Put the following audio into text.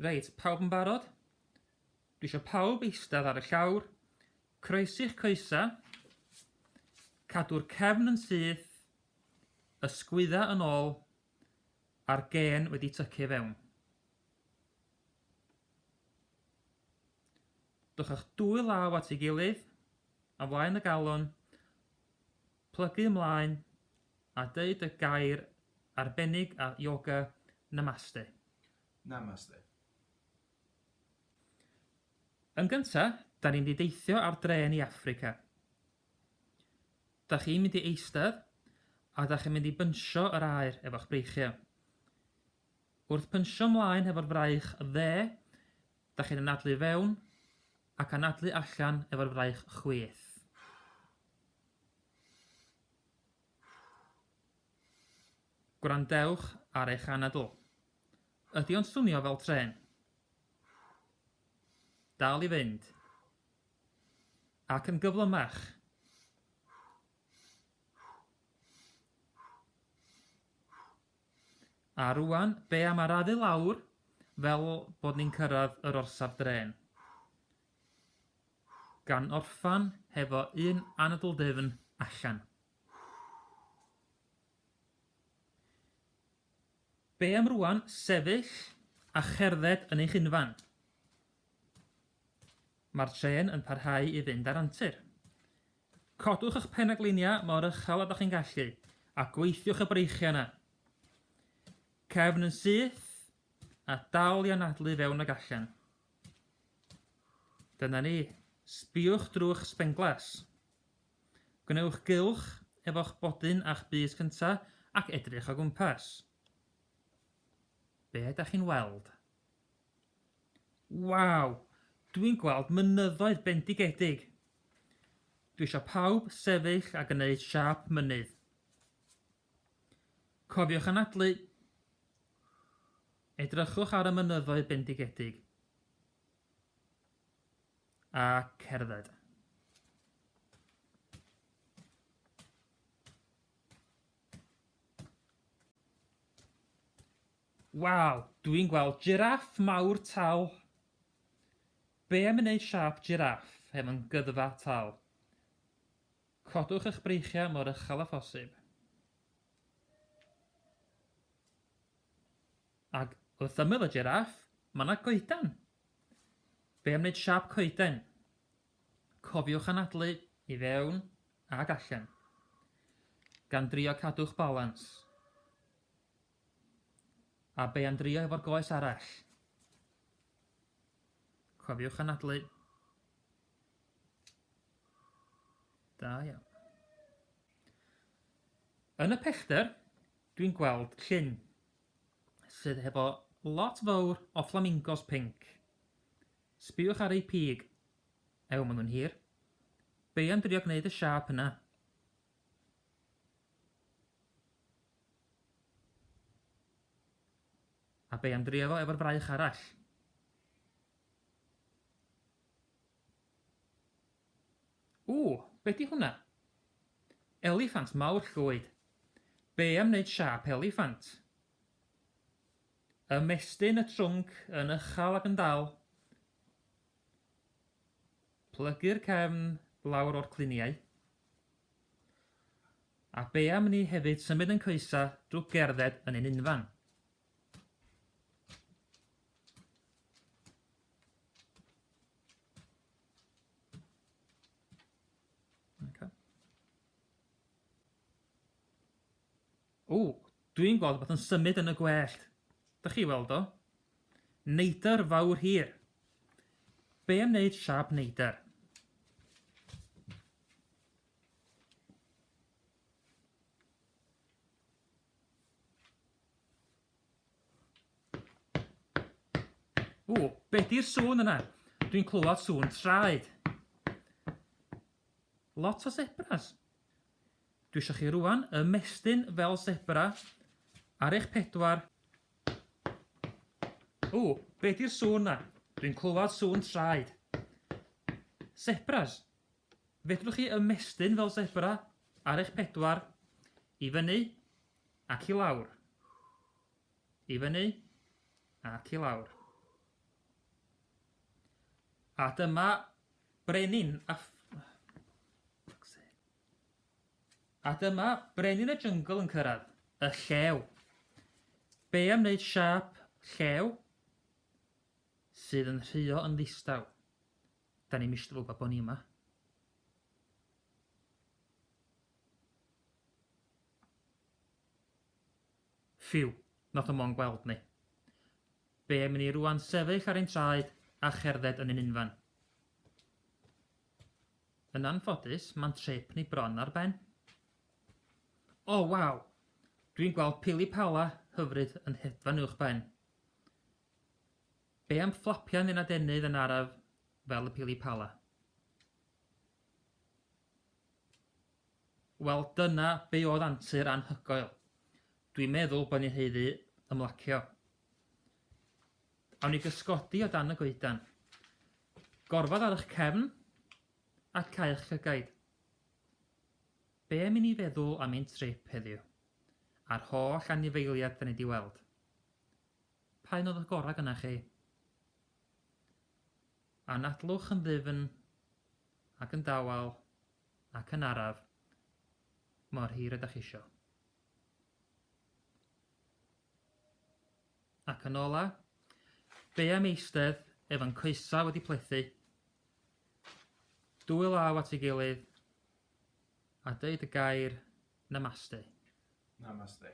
Reit, pawb yn barod? Dwi eisiau pawb eistedd ar y llawr, croesi'ch coesau, cadw'r cefn yn syth, ysgwydda yn ôl, a'r gên wedi tycu fewn. Dwch â'ch dwy law at ei gilydd, a flaen y galon, plygu ymlaen, a deud y gair arbennig a yoga, Namaste. Namaste. Yn gynta, da ni'n mynd i deithio ar drên i Affrica. Da chi'n mynd i eistedd, a da chi'n mynd i bynsio yr aer efo'ch breichiau. Wrth pynsio mlaen hefo'r fraich dde, da chi'n anadlu fewn ac anadlu allan efo'r fraich chwith. Gwrandewch ar eich anadl. Ydy o'n swnio fel trên? Dal i fynd. Ac yn gyflymach. A rŵan, be am arafu lawr fel bod ni'n cyrraedd yr orsaf drên? Gan orffan hefo un anadl dyfn allan. Be am rŵan sefyll a cherdded yn eich unfan? Mae'r trên yn parhau i fynd ar antur. Codwch eich penagliniau mor uchel â dach chi'n gallu, a gweithiwch y breichiau yna. Cefn yn syth, a dal i anadlu fewn ag allan. Dyna ni. Sbïwch drwy'ch sbenglas. Gwnewch gylch efo'ch bodyn a'ch bys cynta ac edrych o gwmpas. Be ydach chi'n weld? Waw! Dwi'n gweld mynyddoedd bendigedig! Dwi isio pawb sefyll a gneud siâp mynydd. Cofiwch anadlu. Edrychwch ar y mynyddoedd bendigedig. A cerdded. Waw, dwi'n gweld jiráff mawr tal. Be am wneud siâp jiráff hefo'n gyddfa tal? Codwch eich breichiau mor uchel â phosib. Ac wrth ymyl y jiráff, mae 'na goedan. Be am wneud siâp coeden? Cofiwch anadlu i fewn ac allan, gan drio cadw'ch balans. A be am drio efo'r goes arall? Cofiwch anadlu. Da iawn. Yn y pellter, dwi'n gweld llyn sydd hefo lot fawr o fflamingos pinc. Sbïwch ar eu pig. Ew, maen nhw'n hir. Be am drio gwneud y siâp yna? A be am drio fo efo'r fraich arall? Ww, be di hwnna? Eliffant mawr llwyd. Be am wneud siâp eliffant? Ymestyn y trwnc yn uchel ac yn dal. Plygu'r cefn lawr o'r cluniau. A be am ni hefyd symud yn coesa drwy gerdded yn ein unfan? Okay. O, dwi'n gweld rhywbeth yn symud yn y gwellt. Dych chi weld o? Neidr fawr hir. Be am wneud siâp neidr? Ww, be di'r sŵn yna? Dwi'n clywed sŵn traed. Lot o zebras. Dwi eisiau chi rwan ymestyn fel zebra ar eich pedwar. Ww, be di'r sŵn 'na? Dwi'n clywed sŵn traed. Zebras. Fedrwch chi ymestyn fel zebra ar eich pedwar, i fyny ac i lawr. I fyny ac i lawr. A dyma brenin a... Fuck's sake. A dyma brenin y jyngl yn cyrraedd, y llew. Be am wneud siâp llew sydd yn rhuo yn ddistaw? Da ni'm eisiau gwybod bod ni yma. Ffiw, nath o mo'n gweld ni. Be am i ni rwan sefyll ar ein traed a cherdded yn ein unfan? Yn anffodus, ma'n trip ni bron ar ben. O, waw! Dwi'n gweld pili pala hyfryd yn hedfan uwch ben. Be am fflapian ein adenydd yn araf fel y pili pala? Wel, dyna be oedd antur anhygoel. Dwi'n meddwl bod ni'n haeddu ymlacio. Awn ni gysgodi o dan y goedan. Gorfod ar eich cefn a cau'ch llygaid. Be am i ni feddwl am ein trip heddiw? A'r holl anifeiliad da ni di weld. Pa un oedd y gorau gynnach chi? Anadlwch yn ddyfn ac yn dawel ac yn araf mor hir ydach chi isio. Ac yn ola, be am eistedd efo'n coesau wedi plethu, dwy law at ei gilydd, a deud y gair namaste. Namaste.